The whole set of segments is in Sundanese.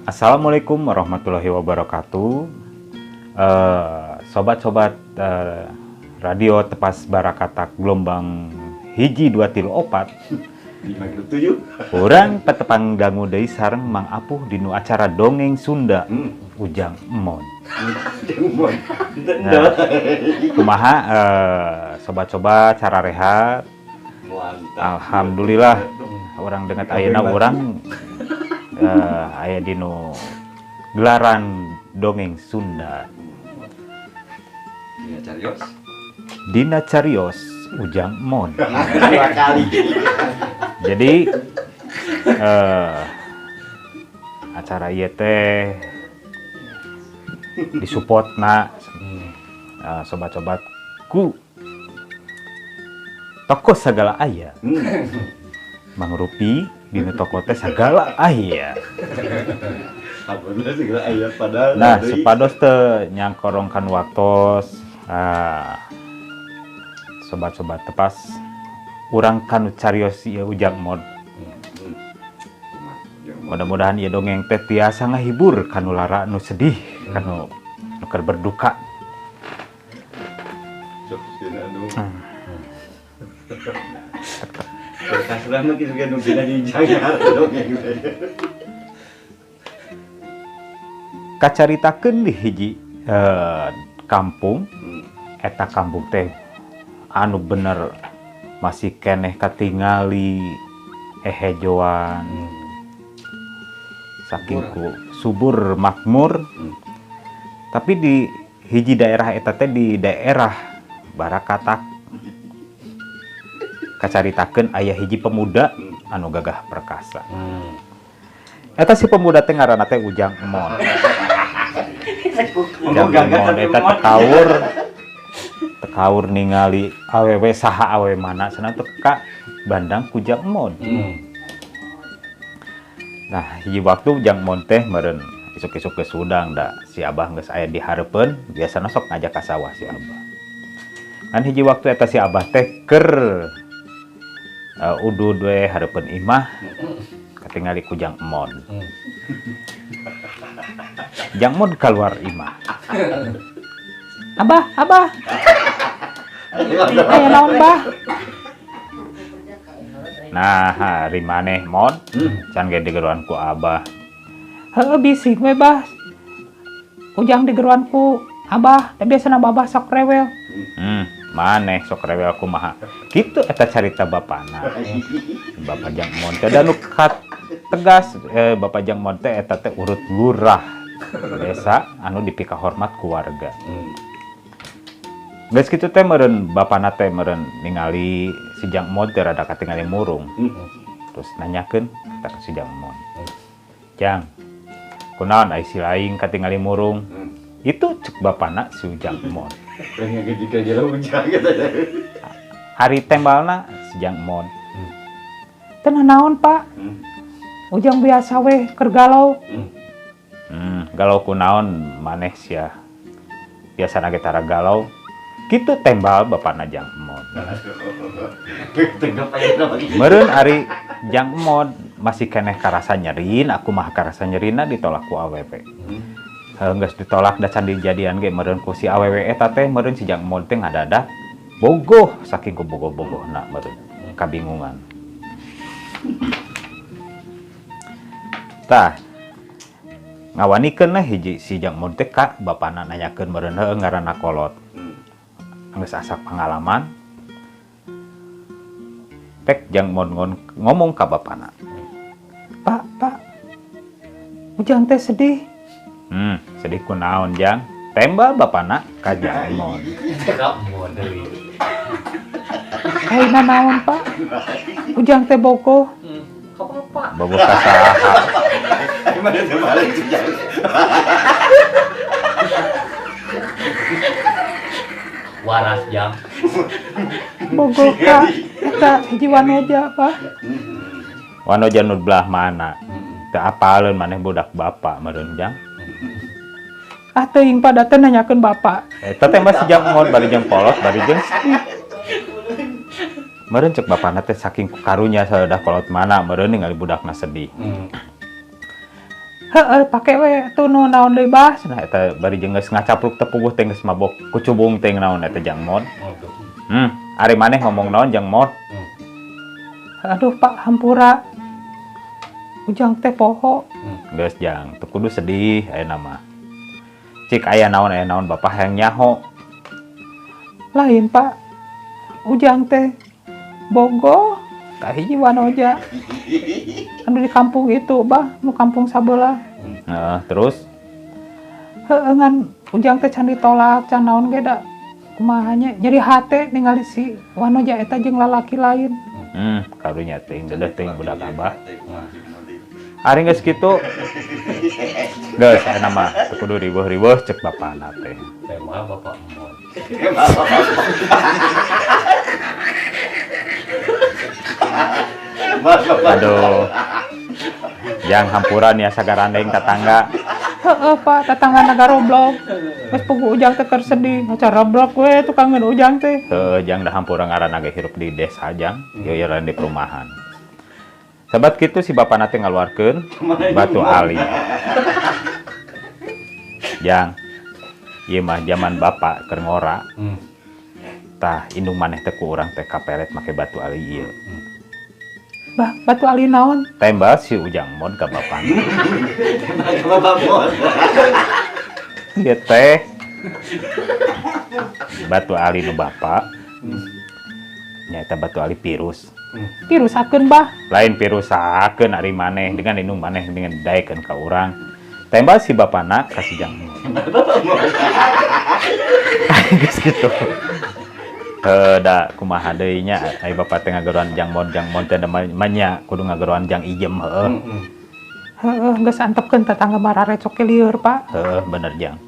Assalamualaikum warahmatullahi wabarakatuh. Sobat-sobat radio Tepas Barakatak gelombang 1 2 3 4 5 7. Urang patepang dangu deui sareng Mang Apuh dinu acara Dongeng Sunda. Ujang Emon. Nah, kumaha sobat-sobat cara rehat? Alhamdulillah urang denget ayeuna urang aya dinu gelaran Dongeng Sunda. Dina Carios. Dina Carios Ujang Emon. Dua kali. Jadi acara ieu teh disupportna sobat-sobat ku toko segala aya. Mang Rupi dina toko teh segala aya. Segala aya padahal. Nah, supados teu nyangkorongkan waktos sobat-sobat tepas urang kanu carios ieu Ujang Emon. Mudah-mudahan ieu dongeng teh tiasa ngahibur kanu lara nu sedih, kanu nu keur berduka. Kacaritakeun di hiji kampung, eta kampung teh anu bener masih keneh katingali hehejoan, saking ku subur makmur. Tapi di hiji daerah eta teh di daerah Barakatak kacaritakeun aya hiji pemuda anu gagah perkasa. Eta si pemuda teh ngaranna teh Ujang Emon. Ujang Emon eta tekaur ningali awewe saha awewe mana cenah teu ka bandang ku Ujang Emon. Nah, hiji waktu Ujang Emon teh meureun isuk-isuk geus hudang da si Abah geus aya di hareupeun, biasana sok ngajak ka sawah si Abah. Kan hiji waktu eta si Abah teh keur udud we hareupeun imah katingali ku Ujang Emon. Ujang Emon keluar imah. Abah, Abah. Aya naon, Bah? Nah, hari maneh Mon, can ge digeruan ku Abah. Heueuh bising we, Bah. Ujang digeruan ku Abah, da biasana Babah sok rewel. Maneh sok rewel kumaha. Kitu eta carita bapana. Bapak Jang Emon teh da nu tegas Bapak Jang Emon teh eta teh urut lurah desa anu dipikahormat ku warga. Geus kitu teh meureun bapana teh meureun ningali si Jang Emon teh rada katingali murung. Terus nanyakeun ka si Jang Emon. Jang, kunaon ai si laing katingali murung? Itu cek bapana si Ujang Emon. Hari tembalna si Jang Emon. Teu naon, Pak? Ujang biasa weh keur galau. Galau kunaon maneh sia. Biasana ge tara galau. Kitu tembal bapana Jang Emon. Meureun ari Jang Emon masih keneh karasa nyerin, aku mah karasa nyerina ditolak ku awewe. Geus ditolak da can dijadian ge meureun ku si awewe eta teh meureun si Jang Emon teh ngadadak bogoh saking ku bogoh-bogohna meureun kabingungan. Tah ngawanikeun lah hiji si Jang Emon teh ka bapana nanyakeun meureun heueuh ngaranna kolot. Geus asak pengalaman pek Jang Emon ngomong ka bapana. Pak, Pak, Ujang teh sedih. Sedih kunaon Jang? Tembal bapana ka Jang Emon. Ayeuna naon, Pak? Ujang teh bogoh. Ka bapak. Bogoh ka saha? Waras Jang. Bogoh ka eta hiji wanoja, Pak. Wanoja nu belah mana? Teu apaleun maneh budak bapak meureun Jang. Ah teuing Pak, da teh nanyakeun bapak. Eta teh mah si Jang Emon bari jeung kolot bari jeung sedih. Meureun cek bapana teh saking karunya saeudah kolot mana meureun ningali budakna sedih. Heeh, pake we tuh nu naon deui bah. Nah eta bari jeung geus ngacapruk teh puguh teh geus mabok kucubung teh naon eta Jang Mod. Ari maneh ngomong naon Jang Mod? Aduh Pak, hampura. Ujang teh poho. Geus Jang, teu kudu sedih ayeuna mah. Cik aya naon bapak hayang nyaho. Lain Pak. Ujang teh bogoh ka hiji wanoja. Anu di kampung itu bah, nu kampung sabelah. Heeh, terus heueuh ngan Ujang teh can ditolak, can naon ge da. Kumaha nya jadi hate ningali si wanoja eta jeung lalaki lain. Karunya teh geuleuh teh budak abah. Ari geus kitu. Geus aya mah teu kudu riweuh-riweuh cek bapana teh. Tema bapak Mod. Aduh. Jang hampuran ya sagarandeng tetangga. Heeh Pak, tetangga nagaroblok. Geus puguh Ujang teh keur sedih, maca roblok we tukangeun Ujang teh. Heuh, Jang da hampura ngaranna ge hirup di desa Jang, ieu lain di perumahan. Sabat kitu si bapana teh ngaluarkeun batu ali. Jang, ieu mah jaman bapak keur ngora. Tah indung maneh teh ku urang teh kaperet make batu ali ieu. Bah, batu ali naon? Tembal si Ujang Mod ka bapana. Tembal ka bapak Mod. Ieu teh batu ali nu bapak. Nyaeta batu ali virus. Pirusakeun bah. Lain pirusakeun ari maneh dengan indung maneh dengan daekeun ka urang. Tembal si bapana ka si Jang Mod. Geus kitu. Heuh da kumaha deui nya ai bapak teh ngageroan Jang Mod teh manya kudu ngageroan Jang Ijem heueuh. Heeh, geus antepkeun tetangga mararecok ge lieur, Pak. Heueuh, bener Jang.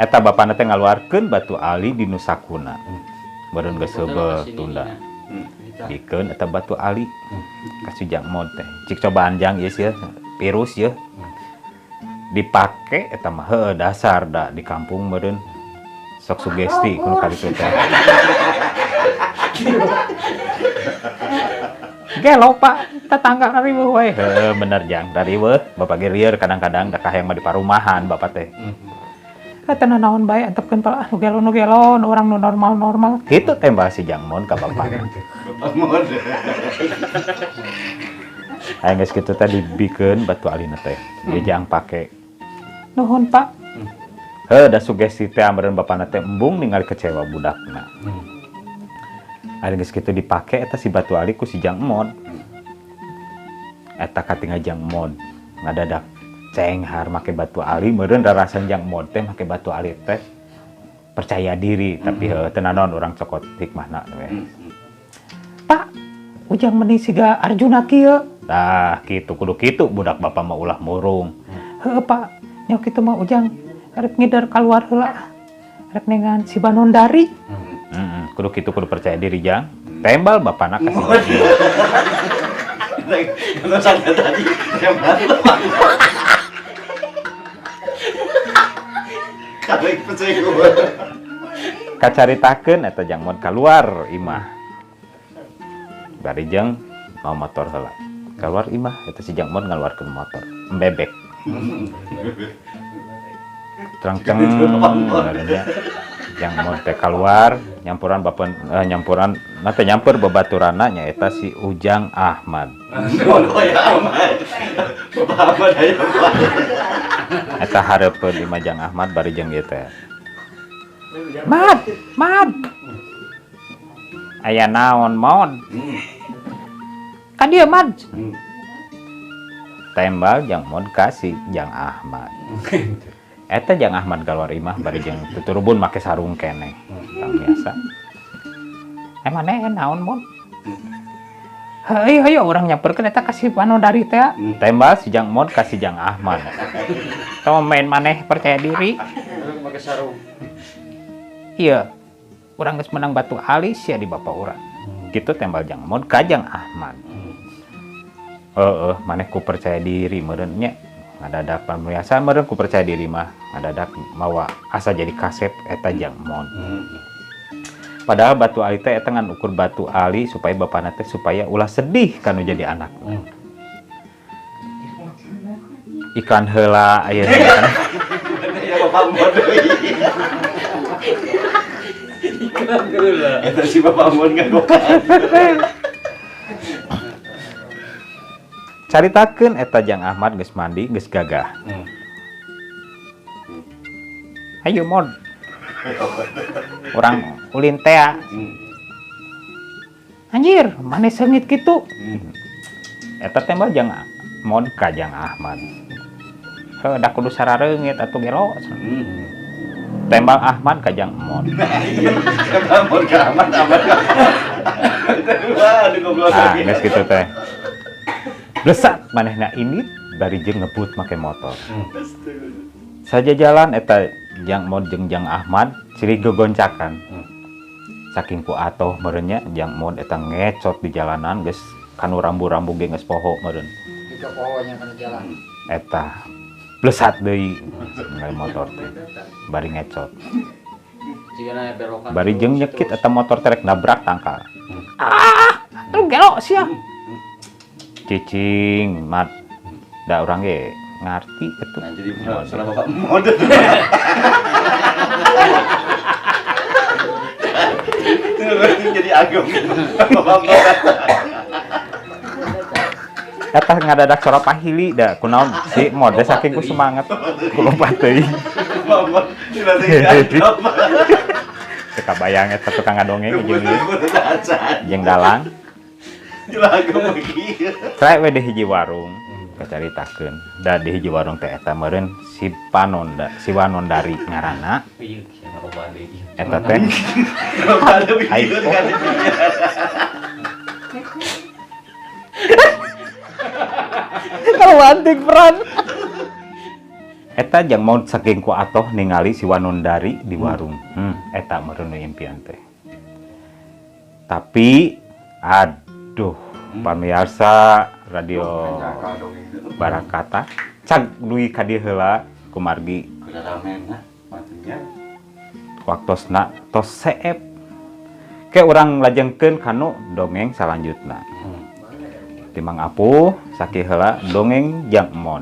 Eta bapana teh ngaluarkeun batu ali di nu sakuna. Meureun geus heubeul tunda. Bikeun eta batu ali ka si Jang Mod teh. Cik cobaan Jang ieu sieun virus ieu. Dipake eta mah heueuh dasar da di kampung meureun. Sok sugesti kudu kali teh. Gelo Pak, tetangga riweuh we. Heueuh bener Jang, da riweuh bapak ge lieur kadang-kadang da kahayang mah di parumahan bapak teh. Teh naon bae antepkeun pala nu gelo nu gelo, nu urang nu normal-normal. Kitu tembal si Jang Mon ka bapak. Bapak Mon. Aya geus kitu teh dibikeun batu alina teh. Dia Jang pake. Nuhun Pak. Heuh da sugesti teh ameureun bapana teh embung ningali kecewa budakna. Ari geus kitu dipake eta si batu ali ku si Jang Mod. Eta katingal Jang Mod ngadadak cenghar make batu ali meureun rarasan Jang Mod teh make batu ali teh percaya diri tapi heuh teu nanaon urang cokot hikmahna we. Pak, Ujang meni siga Arjuna kieu. Tah kitu kudu kitu budak bapak mah ulah murung. Heuh Pak, nya kitu mah Ujang rek ngider keluar heula. Rek nengan si Banondari. Kudu kitu kudu percaya diri Jang. Tembal bapana ka si Jang. Kalau saya tadi tembal bapak. Kalau percaya gua. Kacaritakeun eta Jang Mod keluar imah. Bari jeung mau motor heula. Keluar imah eta si Jang Mod ngaluarkeun motor. Bebek. Terang-ceng Jang Mod teh keluar nyampuran bapen nyampuran na teh nyampur babaturanna nyaeta si Ujang Ahmad. Eta hareupeun di Jang Ahmad bari jeung ieu teh. Mad, Mad. Aya naon Mod? Ka dieu Mad. Tembal Jang Mod ka si Jang Ahmad. Eta Jang Ahmad keluar imah bari jeung tuturubun make sarung keneh. Tang biasa. Maneh naon Mod? Heuh hayo urang nyamperkeun eta ka si Banondari teh. Tembal si Jang Mod ka si Jang Ahmad. Tong main maneh percaya diri. Make sarung. Iya. Urang geus menang batu ali sia di bapak urang. Kitu tembal Jang Mod ka Jang Ahmad. Heeh, maneh ku percaya diri meureun nya. Ngadadak pamriasa meureun ku percaya diri mah ngadadak mawa asa jadi kasep eta Jang Mod. Padahal batu ali teh eta ngan ukur batu ali supaya bapana teh supaya ulah sedih kanu jadi anak. Iklan heula ayeuna kan. Ya Bapak Mod. Iklan heula. Eta si Bapak Mod ngagokan. Caritakeun eta Jang Ahmad geus mandi geus gagah. Hayu Mod. Urang ulin tea. Anjir, maneh seungit kitu. Eta teh mah Jang Mod ka Jang Ahmad. Heuh, da kudu sarareungit atuh gelo. Tembal Ahmad ka Jang Mod. Tembal Mod ka Ahmad, Ahmad ka. Wah, goblok. Ah, geus kitu teh. Lesat manehna ini bari jeung ngebut make motor. Saja jalan eta Jang Mod jeung Jang Ahmad silih gogoncakan. Saking ku atoh meureun nya Jang Mod eta ngecot di jalanan geus kanu rambu-rambu ge geus poho meureun. Jika poho nya kana jalan. Eta lesat deui ngai motor teh bari ngecot. Jigana berokan. Bari jeung nyekit eta motor terek nabrak tangkal. Ah, lu gelo sia. Cicing mat da urang ge ngarti atuh. Nah, jadi salah Bapak Mod. Jadi ageng. Bapak Mod. Eta ngadadak sora pahili da kunaon si Mod saking ku semangat ku lompat teuing. Bapak Mod dilatih. Teu kabayang eta tukang ngadongeng jeung jeung dalang. Trae we di hiji warung kacaritakeun. Da di hiji warung teh eta meureun si Panonda, si Wanondari ngaranna. Eta teh kalau antik peran. Eta jang mau saking ku atoh ningali si Wanondari di warung. Eta meureun impian teh. Tapi aduh, pamirsa radio Barakata cag dugi ka dieu heula kumargi. Waktosna tos seep. Ke urang lajengkeun kanu dongeng salanjutna. Timang apuh sakieu heula dongeng Jang Mod.